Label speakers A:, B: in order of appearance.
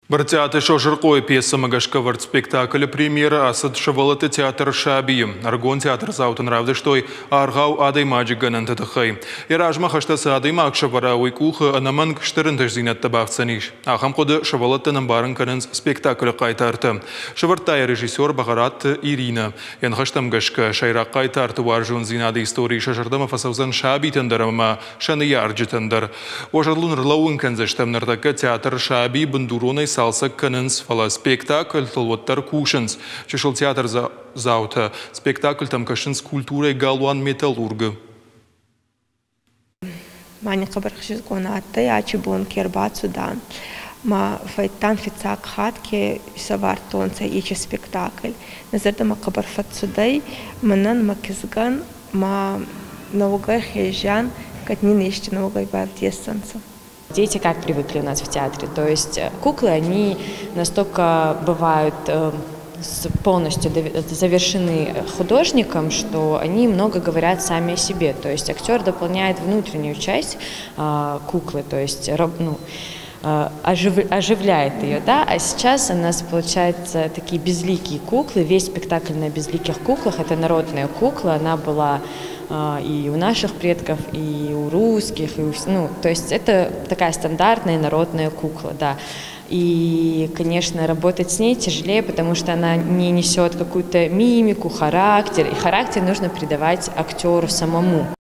A: Брытъиаты Созырхъойы пьесӕмӕ гӕсгӕ ӕвӕрд спектаклы премьерӕ ацыд сывӕллӕтты театр «Саби-йы». Ӕрыгон театрдзаутӕн равдыстой аргъау адӕймаджы гӕнӕнты тыххӕй. Йӕ размӕ хӕстӕ цы адӕймаг сӕвӕра, уый къухы ӕнӕмӕнг стыр ӕнтыстдзинӕдтӕ бафтдзӕнис. Ахӕм хъуыды сывӕллӕттӕн ӕмбарын кӕнынц спектаклы хъайтартӕ. Сӕвӕрдта йӕ режиссер Бӕгъӕраты Иринӕ. Йӕ ныхӕстӕм гӕсгӕ, сӕйраг хъайтарты уарзондзинады истори сӕ зӕрдӕмӕ фӕцӕудзӕн сабитӕн дӕр ӕмӕ сӕ ныййарджытӕн дӕр. Уӕ зӕрдыл ӕрлӕууын кӕндзыстӕм, ныртӕккӕ театр «Саби» бындуронӕй цалцӕг кӕнынц, фӕлӕ спектакльтыл уӕддӕр кусынц. Чысыл театрдзаутӕ спектакльтӕм кӕсынц культурӕйы галуан «Металлург-ы».
B: Ма ни хъӕбӕр ӕхсицгон адтӕй, ачи бон ке ӕрбацудан. Ма фӕдтан фиццаг хатт ке исӕвардтонцӕ ечи спектакль. Нӕ зӕрдӕмӕ хъӕбӕр фӕццудӕй мӕнӕн, мӕ кизгӕн, ма нӕуӕгӕй хезӕн, кӕд нин ести нӕуӕгӕй бавдесдзӕнцӕ.
C: Дети как привыкли у нас в театре, то есть куклы, они настолько бывают полностью завершены художником, что они много говорят сами о себе. То есть актер дополняет внутреннюю часть куклы, то есть, ну, оживляет ее, да, а сейчас у нас получается такие безликие куклы, весь спектакль на безликих куклах, это народная кукла, она была и у наших предков, и у русских, и у, ну, то есть это такая стандартная народная кукла, да. И, конечно, работать с ней тяжелее, потому что она не несет какую-то мимику, характер, и характер нужно придавать актеру самому.